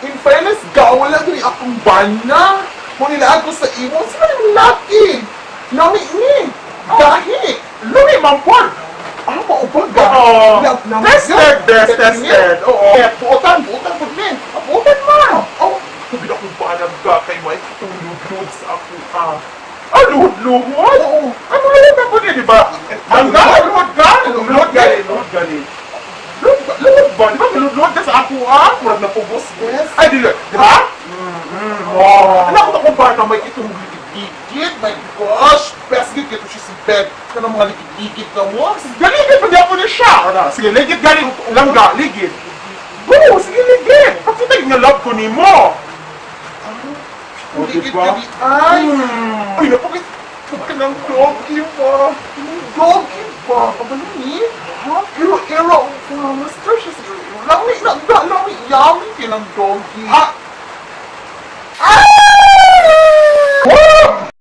In fairness, ga, wala diri akong bana. Kung nilaag ko sa imo, sila yung laki. Lami ni. Gahi. Lami man pod. Ah, maubag ga. Oo. Lami Tested, ga. best tested. Oo. Eh, buotan, buotan po ni. Ah, buotan man. Oh, sabi na akong bana ga kay may tulog sa ako ah. Ah, luhod-luhod? Oo. Ano luhod na po niya, di ba? Langga, luhod ka? Luhod gali, luhod gali. Luhod luhod ba? Di ba luhod ka sa ako ah? Murag na pugos, bes. Ay, di di ba? Oh. Alam ko kung bata may itong likid-likid. My gosh! Best gid kito siya si Ben. Kanang mga likid-likid na mo. Galigid pa po niya siya. Ano, sige, ligid gali, langga, ligid. Go, sige, ligid. Pakita yung nga love ko ni mo. Oh, Ligid diba? ka di ay. Hmm. Ay, napakit. Huwag ka ng doggy ba? Doggy ba? Kabalo ni? Ha? Iro-iro. Master siya si Iro-iro. Lami, lami, lami, yummy kinang doggy. Ah,